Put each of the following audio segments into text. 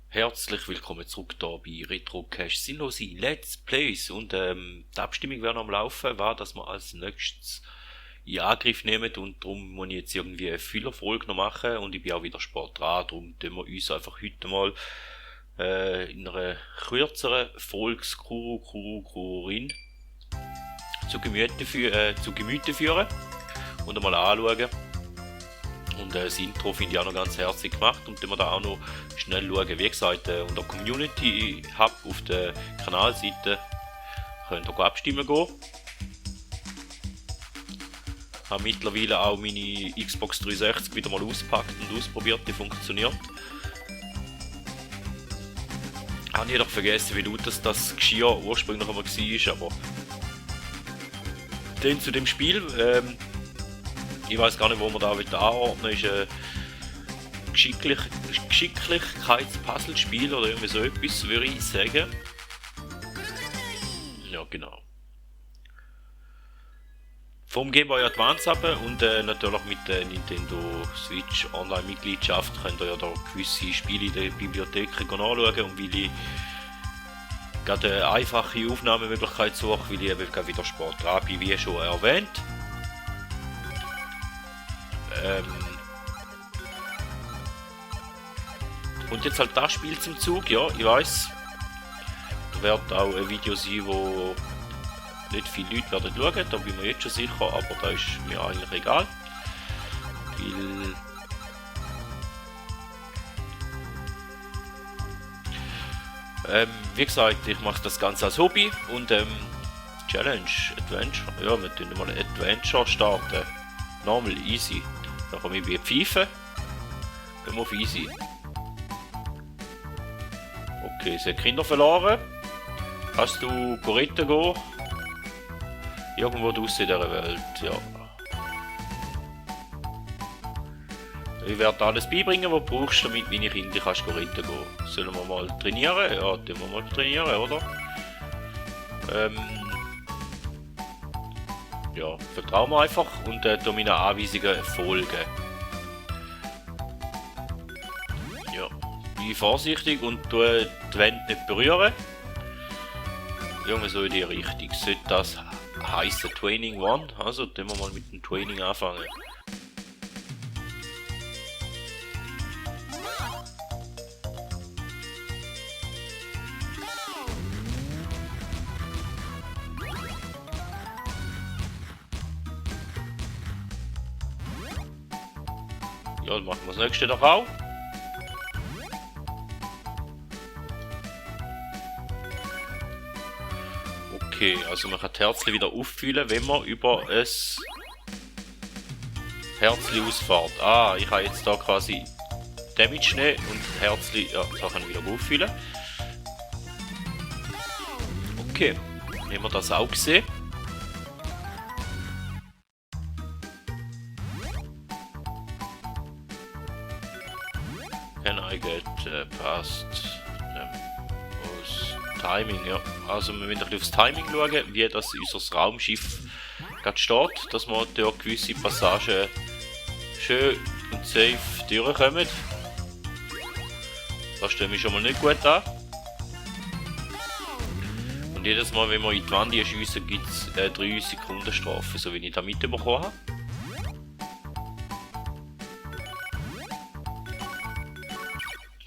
Herzlich willkommen zurück hier bei Retrocache Sinnlose Let's Plays und die Abstimmung wäre noch am Laufen, war, dass wir als nächstes in Angriff nehmen und darum muss ich jetzt irgendwie eine Füllerfolge noch machen und ich bin auch wieder spät dran, darum tun wir uns einfach heute mal in einer kürzeren Folge Kurin zu Gemüte führen und einmal anschauen. Und das Intro finde ich auch noch ganz herzlich gemacht und dann wir da auch noch schnell schauen. Wie gesagt, unter Community Hub auf der Kanalseite könnt ihr abstimmen gehen. Ich habe mittlerweile auch meine Xbox 360 wieder mal ausgepackt und ausprobiert, die funktioniert. Habe ich jedoch vergessen, wie laut das Geschirr ursprünglich einmal war, aber dann zu dem Spiel. Ich weiß gar nicht, wo man da anordnen will. Ist ein Geschicklichkeits-Puzzlespiel oder irgendwie so etwas, würde ich sagen. Ja, genau. Vom Game Boy Advance ab und natürlich mit der Nintendo Switch Online-Mitgliedschaft könnt ihr ja da gewisse Spiele in der Bibliothek anschauen. Und weil ich gerade eine einfache Aufnahmemöglichkeit suche, weil ich eben wieder Sport dran bin, wie schon erwähnt. Und jetzt halt das Spiel zum Zug, ja, ich weiß. Da wird auch ein Video sein, wo nicht viele Leute werden schauen, da bin ich mir jetzt schon sicher, aber da ist mir eigentlich egal. Weil, wie gesagt, ich mache das Ganze als Hobby und Challenge, Adventure, ja, wir tun mal Adventure starten. Normal, easy. Dann komme ich bei Pfeife. Gehen wir auf easy. Okay, es hat Kinder verloren. Kannst du retten gehen? Irgendwo draussen in dieser Welt, ja. Ich werde alles beibringen, was du brauchst, damit deine Kinder kannst retten gehen. Sollen wir mal trainieren? Ja, tun wir mal trainieren, oder? Ja, vertrauen wir einfach und tu meinen Anweisungen folgen. Ja, bin vorsichtig und tu die Wände nicht berühren. Irgendwie so in die Richtung. Sollte das heißen Training 1? Also, tun wir mal mit dem Training anfangen. Ja, dann machen wir das nächste doch auch. Okay, also man kann das Herzli wieder auffüllen, wenn man über ein Herzli ausfährt. Ah, ich habe jetzt da quasi Damage nehmen und Herzli, ja, da kann ich wieder auffüllen. Okay, haben wir das auch gesehen. Can I get past aus Timing, ja. Also wir müssen aufs Timing schauen, wie das unser Raumschiff gerade steht, dass wir durch gewisse Passagen schön und safe durchkommen. Das stellen wir schon mal nicht gut an. Und jedes Mal, wenn wir in die Wand schiessen, gibt es 3 Sekunden Strafe, so wie ich das mitbekommen habe.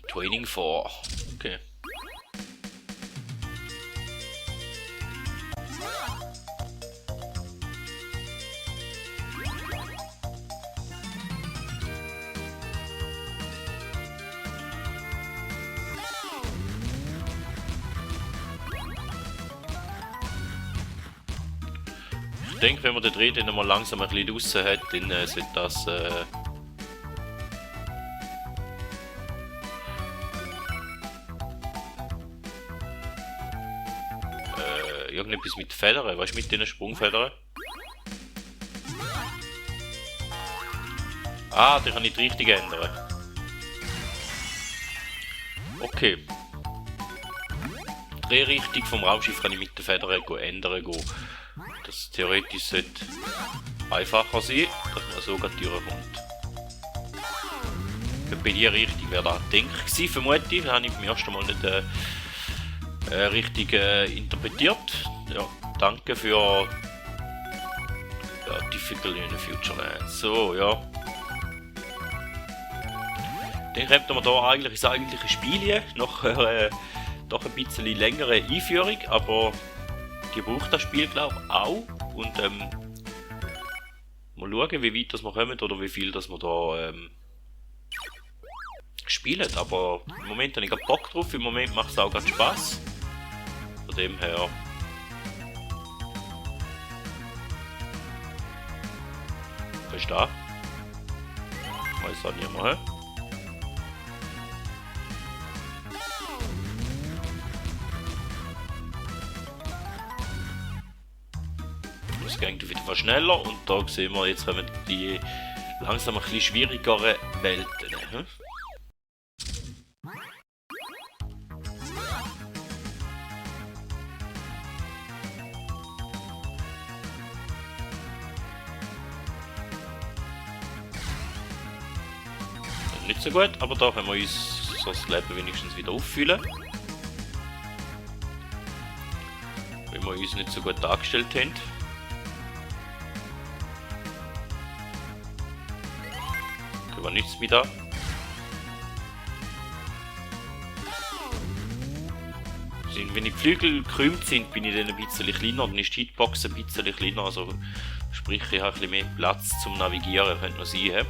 Training 4. Okay. Ich denke, wenn man den Dreh dann mal langsam ein bisschen draussen hat, dann sollte das irgendetwas mit Federn, weißt du, mit den Sprungfedern? Ah, den kann ich die Richtung ändern. Okay. Die Drehrichtung vom Raumschiff kann ich mit den Federn ändern. Das theoretisch sollte einfacher sein, dass man so gerade durchkommt. Bei dir richtig wäre das gedacht gewesen, vermute ich. Das habe ich beim ersten Mal nicht richtig interpretiert. Ja, danke für Difficult in the Future Land. So, ja. Dann kommt wir da eigentlich ins eigentliche Spiel hier. Nach doch ein bisschen längere Einführung, aber die braucht das Spiel, glaube ich, auch. Und mal schauen, wie weit das wir kommen oder wie viel das wir da spielen. Aber im Moment habe ich gerade Bock drauf, im Moment macht es auch ganz Spaß. Von dem her. Was ist da? Weiß auch niemand, hä? Es geht wieder viel schneller und da sehen wir, jetzt kommen die langsam ein bisschen schwierigere Welten. Hm? Nicht so gut, aber da können wir uns so das Leben wenigstens wieder auffüllen. Wenn wir uns nicht so gut dargestellt haben. Aber nichts mehr da. Wenn die Flügel gekrümmt sind, bin ich dann ein bisschen kleiner, dann ist die Hitbox ein bisschen kleiner, also sprich ich habe ein bisschen mehr Platz zum Navigieren, könnte man sehen.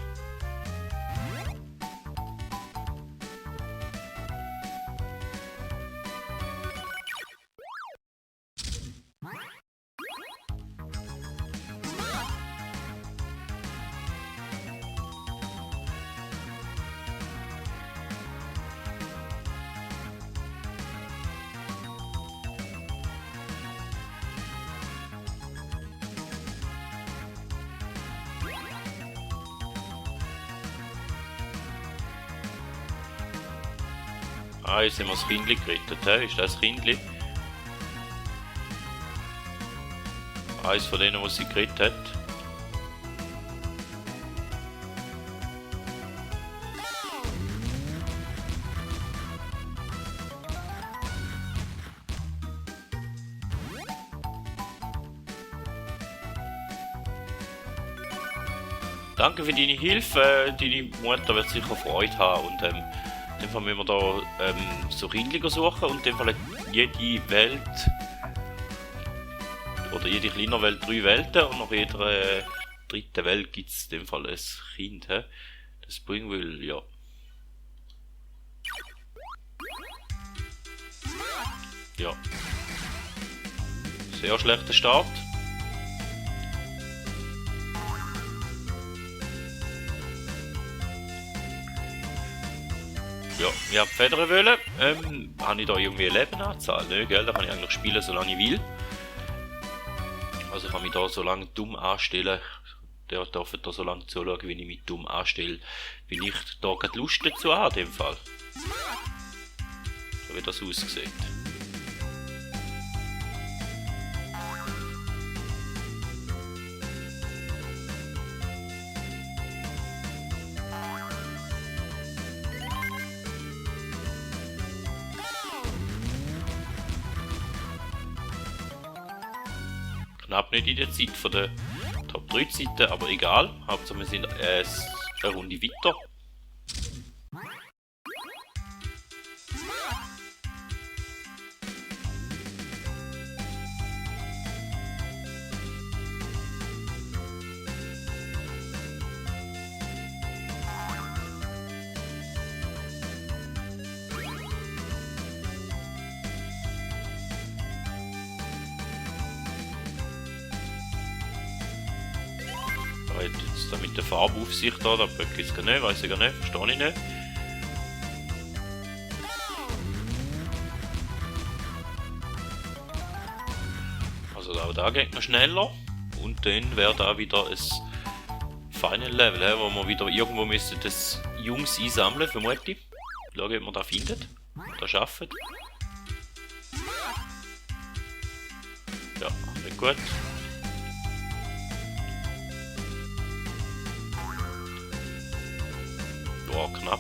Ah, jetzt haben wir das Kindli gerettet, he? Ist das das Kindli? Eins von denen, was sie gerettet hat. Danke für deine Hilfe, deine Mutter wird sicher Freude haben und in dem Fall müssen wir da so Rindliger suchen und in dem Fall hat jede Welt oder jede kleine Welt 3 Welten und nach jeder dritten Welt gibt es in dem Fall ein Kind, he? Das bringen will, ja. Ja. Sehr schlechter Start. Ja, ich habe Federn wollen. Habe ich da irgendwie eine Lebenanzahl? Nö, gell? Da kann ich eigentlich spielen, solange ich will. Also ich kann mich da so lange dumm anstellen. Der darf da so lange zuschauen, wie ich mich dumm anstelle. Wenn ich da gerade Lust dazu habe, in dem Fall. So wie das aussieht. Knapp nicht in der Zeit von der Top 3 Zeiten, aber egal. Hauptsache wir sind eine Runde weiter. Jetzt da mit der Farbaufsicht da böcke ich es gar nicht, weiß ich gar nicht, verstehe ich nicht. Also da geht noch schneller und dann wäre da wieder ein Final Level, wo wir wieder irgendwo müssen das Jungs einsammeln, vermute ich. Schauen, ob man das findet, das schaffen. Ja, nicht gut. Boah, knapp.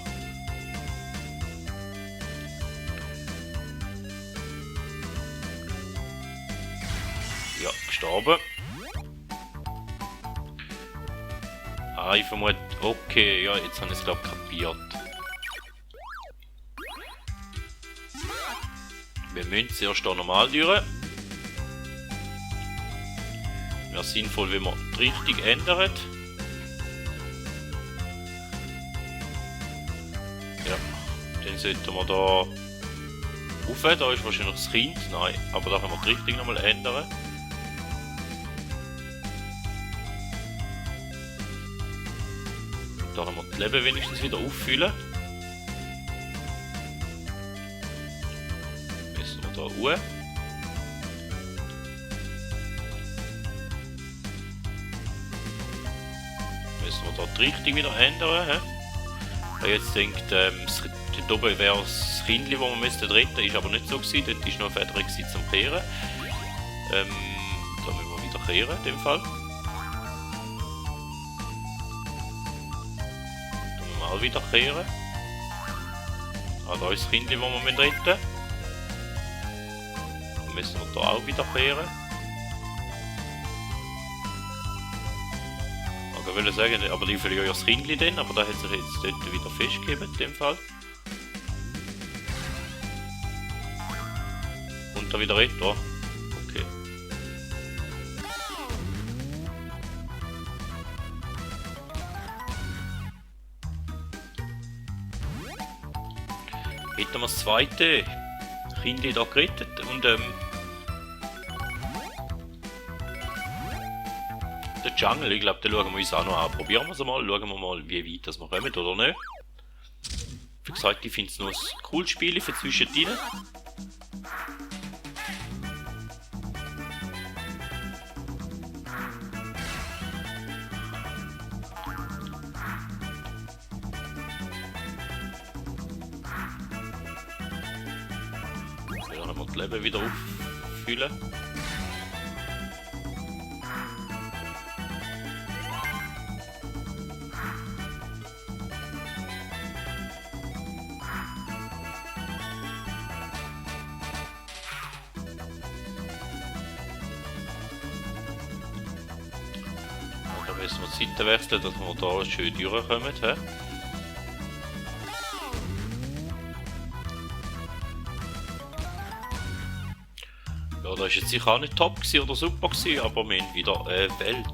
gestorben. Ah, ich vermute... Okay, ja, jetzt habe ich es glaube ich kapiert. Wir müssen zuerst hier normal durch. Wäre sinnvoll, wenn man die Richtung ändert. Ja, dann sollten wir da rauf. Da ist wahrscheinlich das Kind. Nein, aber da können wir die Richtung nochmal ändern. Da haben wir das Leben wenigstens wieder auffüllen. Müssen wir da hoch. Müssen wir da die Richtung wieder ändern. He? Jetzt denkt, dort oben wäre das Kind, das wir müssten retten, ist aber nicht so gewesen. Dort ist noch Feder zum Kehren. Da müssen wir wieder kehren in dem Fall. Mal wieder kehren. Ah, da ist das Kind, das wir retten müssen. Dann müssen wir da auch wieder kehren. Ich wollte sagen, aber die verlieren ja das Kind dann, aber da hat sich jetzt dort wieder festgegeben in dem Fall. Und da wieder retro. Okay. Hätten wir das zweite Kind da gerettet und der Jungle, ich glaube, den schauen wir uns auch noch an. Probieren wir es mal, schauen wir mal, wie weit das wir kommen oder nicht. Wie gesagt, ich finde es noch ein cooles Spiel für zwischendrin. Dann haben wir das Leben wieder auffüllen. Da müssen wir die Seite wechseln, dass wir da schön durchkommen. He? Ja, das war jetzt sicher auch nicht top oder super gewesen, aber wir haben wieder eine Welt.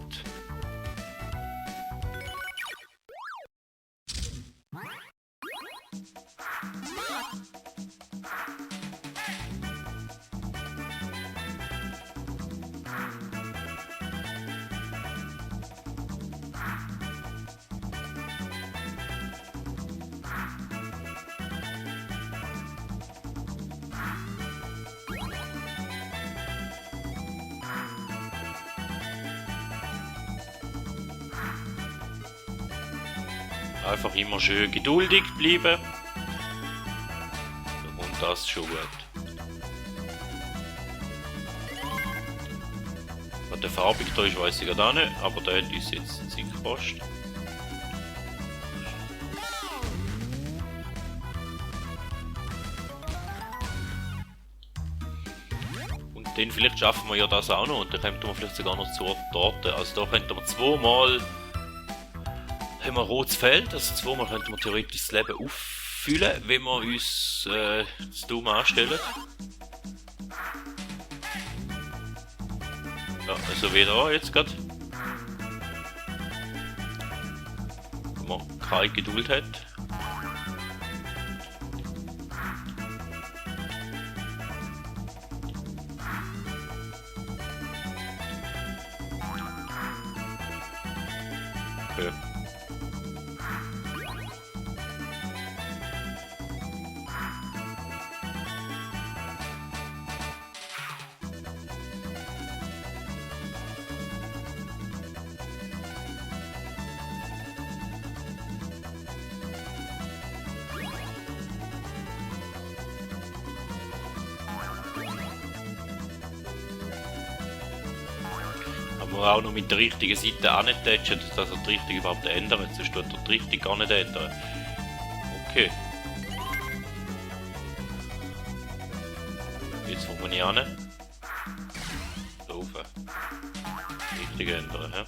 Einfach immer schön geduldig bleiben. Und das schon gut. Was der farbig da ist, weiß ich gar nicht, aber der hat uns jetzt Zeit gekostet. Und dann vielleicht schaffen wir ja das auch noch und dann kommen wir vielleicht sogar noch zur Torte. Also da könnten wir zweimal haben wir ein rotes Feld, also zweimal könnten wir theoretisch das Leben auffüllen, wenn wir uns das dumm anstellen. Ja, also wie da jetzt gerade. Wenn man keine Geduld hat. Okay. Aber auch noch mit der richtigen Seite antasten, dass er die Richtung überhaupt ändert, sonst tut er die Richtung gar nicht ändern. Okay. Jetzt fangen wir nicht an. So. laufen. Richtig ändern, hä?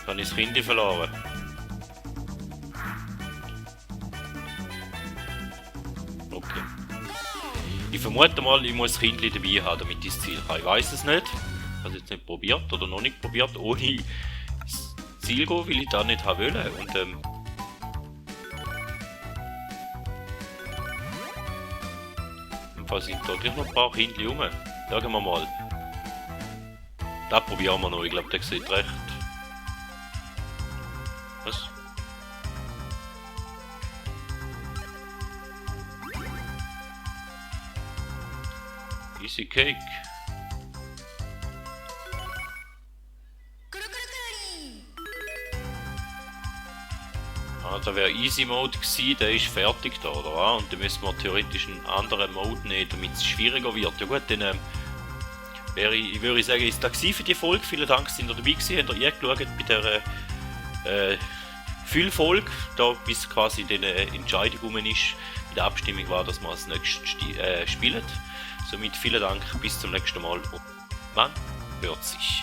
Kann ich das Kind verloren? Okay. Ich vermute mal, ich muss das Kind dabei haben, damit ich das Ziel habe. Ich weiß es nicht. Ich habe es jetzt nicht probiert oder noch nicht probiert, ohne das Ziel gehen, weil ich da nicht haben wollte. Und jedenfalls sind da gleich noch ein paar Kinder rum. Schauen wir mal. Da probieren wir noch, ich glaube, der sieht recht. Was? Easy Cake. Ah, da wäre Easy Mode gewesen, der ist fertig da, oder? Und dann müssen wir theoretisch einen anderen Mode nehmen, damit es schwieriger wird. Ja gut, dann ich würde sagen, ist das für die Folge. Vielen Dank, dass ihr dabei gewesen, habt ihr eingeschaut bei dieser Füllfolge, da bis quasi die Entscheidung rum ist. Bei der Abstimmung war, dass wir als nächstes spielen. Somit vielen Dank, bis zum nächsten Mal und man hört sich.